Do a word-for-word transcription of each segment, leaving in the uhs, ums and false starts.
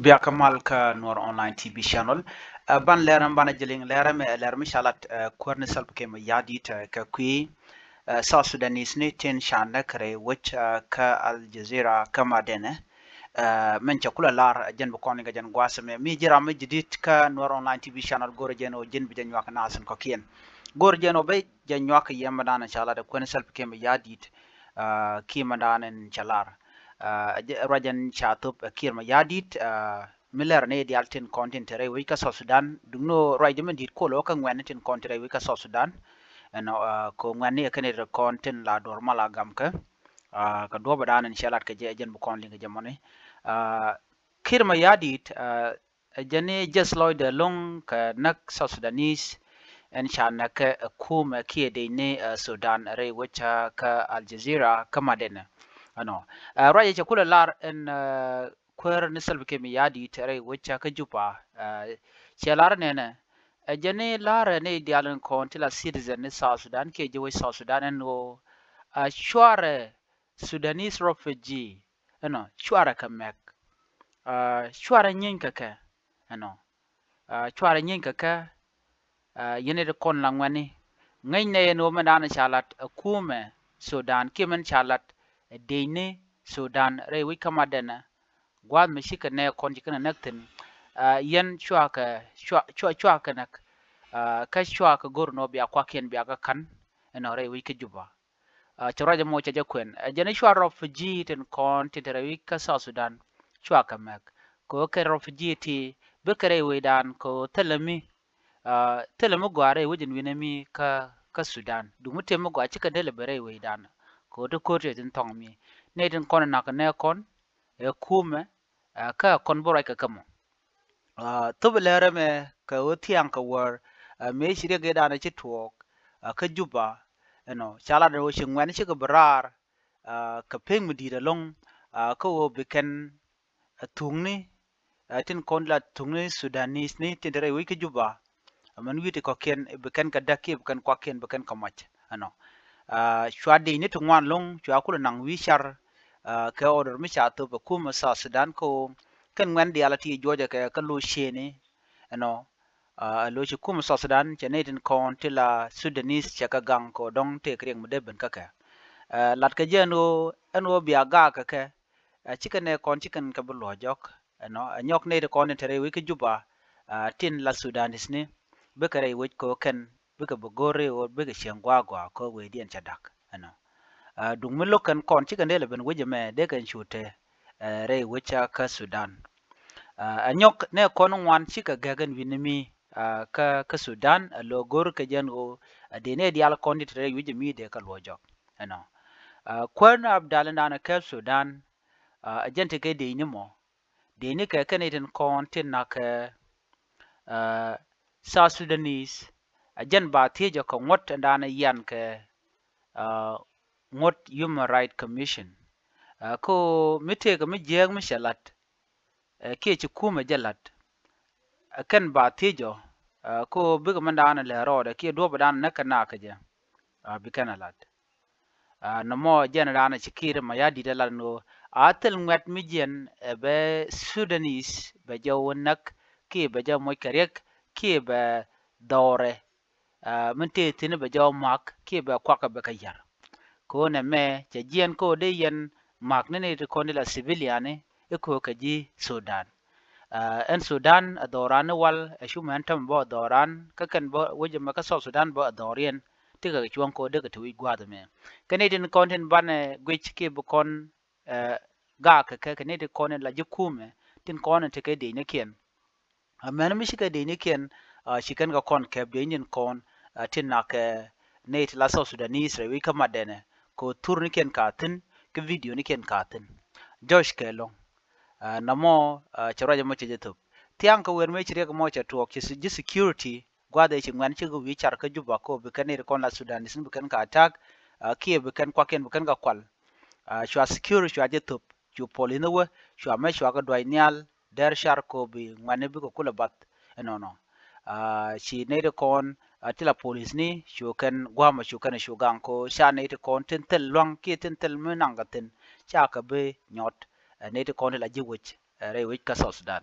Biakä mal kä Nuɔr Online T V Channel. Ɛ, ban lɛr ɛn banɛ jiliŋ lɛr ɛmɛ, lɛr mi ca lat, ɛ, kuäär ni Salva Kiir Mayardit, ɛ, kɛ kui̱, ɛ, South Sudanese ni tin ca näk rɛy wec, ɛ, kä Al Jazeera kä Madɛnɛ. Ɛ, min cɛ kulɛ lar, ɛ, jɛn bi kɔn liŋ kɛ jɛn gua̱a̱th ɛmɛ. Mi ji̱ ram mi ji̱ di̱t kä Nuɔr Online T V Channel, go̱rɛ jɛn ɣöö ji̱n bi jɛ nyuak naath in kɔ̱kiɛn. Go̱rɛ jɛn ɣöö bä jɛ nyuak kɛ yɛmɛ dan ca lat ɛ kuäär ni Salva Kiir Mayardit, ɛ, kiɛ mɛ dan in cɛ lar. Ɛ, ruac ɛn ca thop, ɛ, Kiir Mayardit, ɛ, mi lɛr ni diaal tin kɔn tin te rɛy wec kä South Sudan. Duŋni ɣöö ruacdɛ mi di̱i̱t kol ɣä kä ŋuɛ̈tni tin kɔn te rɛy wec kä South Sudan. Ɛnɔ, ɛ, kɛ ɣöö ŋuɛ̈tni ɛ kɛn ɛ ti kɔn tin la duɔ̱ɔ̱r mal a gam kɛ. Ɛ, kɛ duɔ̱ɔ̱p ɛ dan in cɛ lat kɛ jɛ, ɛ jɛn bi kɔn liŋ kɛ jɛ mɔni. Ɛ, Kiir Mayardit, ɛ, ɛ jɛn ni jɛth lɔcdɛ lo̱ŋ kɛ näk South Sudanese ɛn ca näk kɛ, ɛ, kumɛ kiɛ dec ni, ɛ, Sudan rɛy wec kä Al Jazeera kä Madɛnɛ. Ɛnɔ, ɛ, ruacɛ cɛ kulɛ lar ɛn, ɛ, kuäär ni Salva Kiir Mayardit rɛy wec kä Juba, ɛ, cɛ lar nɛnɛ, ɛ jɛn ni larɛ ni diaal in kɔn ti la citizen ni South Sudan kiɛ ji̱ wec South Sudan ɛn ɣöö, ɛ, cuarɛ Sudanese refugee, ɛnɔ, cuarɛ kɛ mɛk. Ɛ, cuarɛ nyieeny kɛ kɛ, ɛnɔ. Ɛ, cuarɛ nyieeny kɛ kɛ, ɛ, yɛn iti kɔn la ŋuɛ̈tni. Ŋäcnɛ yɛn ɣöö mɛn dan ca lat, ɛ, kumɛ Sudan kiɛ mɛn ca lat, ɛ, dec ni Sudan rɛy wec kä Madɛnɛ. Gua̱a̱th mi cikɛ nɛɛkɔn ci kɛn ɛ näk thi̱n. Ɛ, yɛn cuakɛ, cua, cua, cuakɛ näk. Ɛ, kä cuakɛ go̱r ni ɣöö bia kuakiɛn bia kɛ ka̱n ɛnɔ rɛy wec kä Juba. Ɛ, cɛ ruac ɛmɔ cɛ jɛ kuɛn. Ɛ jɛn ni cua refugee tin kɔn tin te rɛy wec kä South Sudan. Cuakɛ mɛk. Kɛ ɣöö kɛ refugee ti bikɛ rɛy wecdan kɛ ɣöö thilɛ mi, ɛ, thilɛ mi gɔaa rɛy wec in wi̱nɛ mi kä, kä Sudan. Duŋ mi tëë mi gɔaa cikɛ dee lɛ ben rɛy wecdan. Kɛ ɣöö ti ko̱r ti tin thɔŋ mi. Nɛy tin kɔn ɛ na̱k nɛɛkɔn ɛ kumɛ, ɛ, kä kɔn bi ruac kɛ kä mɔ. Ɛ, thop lɛr ɛmɛ kɛ ɣöö thia̱a̱ŋ kɛ wäär, ɛ, mëë ci riɛk ëëdan ci tuɔɔk, ɛ, kä Juba, ɛnɔ, ca lat ɛn ɣöö ci ŋuɛ̈tni cikɛ bi raar, ɛ, kɛ pek mi di̱i̱t ɛlɔ̱ŋ, ɛ, kä ɣöö bi kɛn, ɛ, thuŋni, ɛ, tin kɔn la thuŋni Sudanese ni tin te rɛy wec kä Juba. Ɛ mɛn wi̱i̱ ti kɔ̱kiɛn bi kɛn kɛ däk kiɛ bi kɛn kuakiɛn bi kɛn kɛ mac. Ɛnɔ. Ɛ, cua dec ni ti ŋuan lo̱ŋ cua kulɛ naŋ wi̱i̱ car, ɛ, kɛ order mi ca thop ɛ kumɛ South Sudan kɛ ɣöö kɛn ŋuɛ̈tni diaal ti juɔcɛ kɛ kä lo̱c ciëëni. Ɛnɔ. Ɛ, lo̱c ci kumɛ South Sudan cɛ nɛy tin kɔn ti la Sudanese cɛ kɛ gaŋ kɛ ɣöö dɔ̱ŋ tëëkɛ riɛk mi dee ben kä kɛ. Ɛ, lat kɛ jɛ ɛn ɣöö, ɛn ɣöö bia gaak kɛ kɛ, ɛ, cikɛ nɛɛkɔn cikɛn kɛ bi luɔ̱c jɔk. Ɛnɔ, ɛ nyɔk nɛy ti kɔn tin te rɛy wec kä Juba, ɛ, tin la Sudanese ni bikɛ rɛy wec kɛ ɣöö kɛn bikɛ bi go̱r rɛy ɣöö bikɛ cieŋ gua̱a̱ gua̱a̱ kɛ ɣöö wecdiɛn cɛ da̱k. Ɛnɔ. Ɛ, duŋ mi lo̱k kɛn kɔn cikɛn dee lɛ ben wec ɛmɛ dee kɛn cu te, ɛ, rɛy wec kä Sudan. Ɛ, ɛ nyɔk nɛɛkɔn ŋuan cikɛ gɛk ɛn wi̱ni mi, ɛ, kä, kä Sudan, ɛ, lo̱ go̱r kɛ jɛn ɣöö, ɛ, dee nɛy diaal kɔn tin te rɛy wec ɛmi dee kɛ luɔ̱c jɔk. Ɛnɔ. Ɛ, kuäär ni Abdal in dan ɛ kɛp Sudan, ɛ, ɛ jɛn tekɛ dec ni mɔ. Dec ni kɛ kɛn itin kɔn tin na̱k kɛ, ɛ, South Sudanese, ɛ jɛn ba thiec ɔ kɛ ŋuɔ̱t in dan yian kɛ, ɛ, ŋuɔ̱t Human Rights Commission. Ɛ, ko mi tëëkɛ mi jiääk mi cɛ la̱t, ɛ, kiɛ ci kumɛ jɛ la̱t. Ɛ kɛn ba thiec ɔ, ɛ, ko bikɛ mɛn dan lɛ rɔɔdɛ kiɛ duɔ̱pɛ dan näk kɛ nakä jɛ, ɛ, bi kɛn ɛ la̱t. Ɛ, nɔmɔ jɛn dan ci Kiir Mayardit ɛ lat ni ɣöö a thil ŋuɛ̈t mi jiɛn ɛ bɛ Sudanese bɛ jɛ wä näk kiɛ bɛ jɛ moc kɛ riɛk kiɛ bɛ dhɔrɛ. Ɛ, min tëë thi̱n bɛ jɛ wä ma̱k kiɛ bɛ kuak kɛ bɛ kɛ yär. Kɛ ɣöö nɛmɛ cɛ jiɛn kɛ ɣöö dee yɛn ma̱k ni ni ti kɔn di la civilian ni i̱ köökä ji̱ Sudan. Ɛ, ɛn Sudan ɛ dhɔran ni wal ɛ cu mɛn tämɛ bä ɛ dhɔran kä kɛn bä wec ɛmɛ kä South Sudan bä ɛ dhɔriɛn. Ti kɛ cuɔ̱ŋ kɛ ɣöö dee kɛ te wi̱c gua̱a̱th ɛmɛ. Kɛn itin kɔn tin banɛ guic kiɛ bi kɔn, ɛ, gaak kɛ kɛ kɛn itin kɔn in la ji̱ kumɛ tin kɔn in tekɛ dec ni kiɛn. Ɛ, mɛn mi cikɛ dec ni kiɛn, ɛ, ci kɛn kɛ kɔn kɛp dec ni kɔn, ɛ, tin nakɛ nɛy ti la South Sudanese rɛy wi̱c kä Madɛnɛ kɛ ɣöö thur ni kiɛn ka thi̱n kä video ni kiɛn ka thi̱n. Josh kɛ lo̱ŋ. Ɛ, nɔmɔ, ɛ, cɛ ruac ɛmɔ cɛ jɛ thop. Thia̱a̱ŋ kɛ wer mëë ci riɛk ɛmɔ cɛ tuɔɔk ci ji̱ security gua̱a̱th ëë ci ŋuɛ̈n cikɛ wi̱i̱ car kä Juba kɛ ɣöö bi kɛn nɛy ti kɔn la Sudanese ni bi kɛn ka attack, ɛ, kiɛ bi kɛn kuakiɛn bi kɛn kɛ kual. Ɛ, cua security cua jɛ thop, cu police ni wä, cua mɛ cua kɛ duac nhial, dɛr car kɛ ɣöö bi ŋuɛ̈tni bikɛ kulɛ bath. Ɛnɔnɔ. Ɛ, ci nɛy ti kɔn, ɛ, ti la police ni cu kɛn gua̱a̱mɛ cu kɛn cu gaŋ kɛ ɣöö ca nɛy ti kɔn tin thil lua̱ŋ kiɛ tin thil mi naŋ kɛ thi̱n ca kɛ bi nyɔt. Ɛ, nɛy ti kɔn ti la ji̱ wec. rɛy wec kä South Sudan.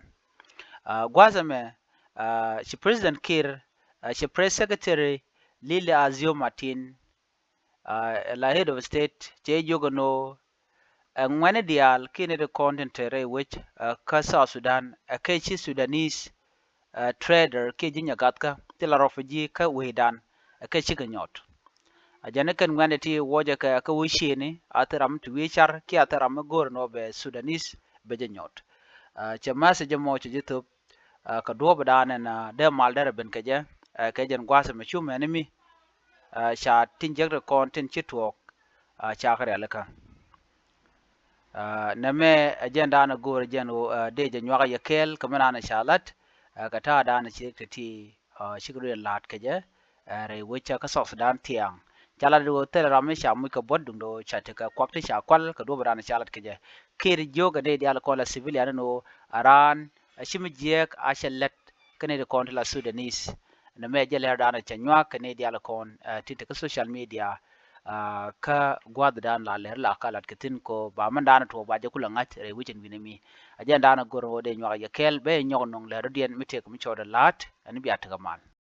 Gua̱a̱th ɛmɛ ci President Kiir, ci Press Secretary Lili Azio Martin, la Head of State, cɛ jiök ɛn ɣöö ɛ ŋuɛ̈ni diaal kiɛ nɛy ti kɔn tin te rɛy wec kä South Sudan ɛ kɛ ci Sudanese trader kiɛ ji̱ nyagathkä ti la refugee kä wecdan ɛ kɛ cikɛ nyɔt. A jɛn ni kɛn ŋuɛ̈ni ti wuɔcɛ kɛ kä wec ciëni a thil ram ti wi̱i̱ car kiɛ a thil ram mi go̱o̱r ɛn ɣöö bɛ Sudanese bɛ jɛ nyɔt. Cɛ message mɔ cɛ ji̱ thöp kɛ duɔ̱ɔ̱pdan ɛn dee mal derɛ ben kɛ jɛ kɛ jɛn gua̱a̱th ɛmɛ cu mɛni mi ca tin jiäk ti kɔn tin ci tuɔɔk ca kɛ rialikä. Nɛmɛ ɛ jɛn da̱a̱n ɛ go̱o̱r ɛ jɛn ɣöö dee jɛ nyuak ɛ yɛ kɛɛl kɛ mi da̱a̱n ɛ ca la̱t kɛ ta̱a̱ da̱a̱n ɛ ci riɛk ti ti cikɛ duël la̱a̱t kɛ jɛ rɛy wec kä South Sudan thia̱a̱ŋ. Ca lat ɣöö thilɛ ram mi ca muc kɛ buɔ̱t duundɛ ɣöö ca tekɛ kuak ti ca kual kɛ duɔ̱ɔ̱pdan ɛ ca lat kɛ jɛ. Kiir jiök ɛ nɛy diaal kɔn la civilian ɛn ɣöö a raan a ci mi jiääk a cɛ lät kä nɛy ti kɔn ti la Sudanese. Nɛmɛ jɛ lɛr da̱a̱n ɛ cɛ nyuak kɛ nɛy diaal kɔn ti te kä social media kä gua̱a̱th da̱a̱n la lɛr la ka lat kɛ thi̱n kɛ ɣöö ba mɛn da̱a̱n ɛ tuɔɔk ba jɛ kulɛ ŋa̱c rɛy wec ɛn wi̱nɛ mi. A jɛn da̱a̱n ɛ go̱r ɣöö dee nyuak ɛ yɛ kɛɛl bɛ nyɔk nɔŋ lɛr dɔ̱diɛn mi tëëk mi cɔɔdɛ la̱a̱t ɛn bia tekɛ mal.